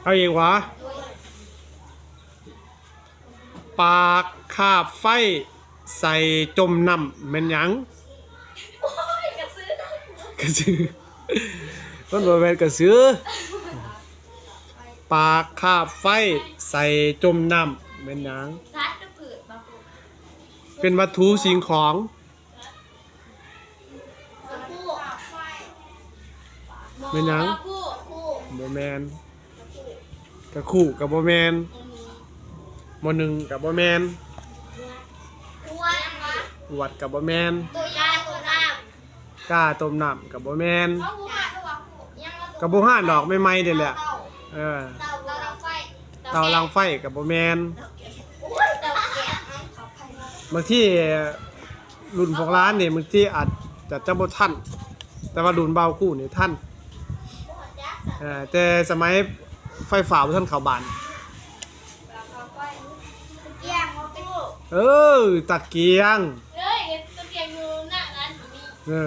ເອົາອີກຫວາ? ປາກຄາບໄຟໃສ່ຈົມນ້ຳແມ່ນຫຍັງ? ກະສື. ມັນບໍ່ແມ່ນກະສື. ປາກຄາບໄຟໃສ່ຈົມນ້ຳແມ່ນຫຍັງ? ສັດ ຫຼື ພືດ? ເປັນວັດຖຸສິ່ງຂອງ. ແມ່ນຫຍັງ? ບໍ່ແມ່ນ. ກະຄູ່ກະບໍ່ແມ່ນ. ໝໍ້ໜຶ່ງກະບໍ່ແມ່ນ. ຂວດກະບໍ່ແມ່ນ. ກາຕົ້ມນ້ຳກະບໍ່ແມ່ນ. ກະບໍ່ຮ້ານດອກ ໃໝ່ໆເດ້ແຫຼະ. ເອີ ເຕົາດັງໄຟກະບໍ່ແມ່ນ. ບາງທີລຸ້ນພວກຫຼານນີ້ ບາງທີອາດຈະ ຈະບໍ່ທັນ ແຕ່ວ່າລຸ້ນບ່າວຄູ່ນີ້ທັນ. ເອີ ແຕ່ສະໄໝໄຟຟ້າບໍ່ທັນເຂົ້າບ້ານ. ເອີ ຕະກຽງ. ເອີ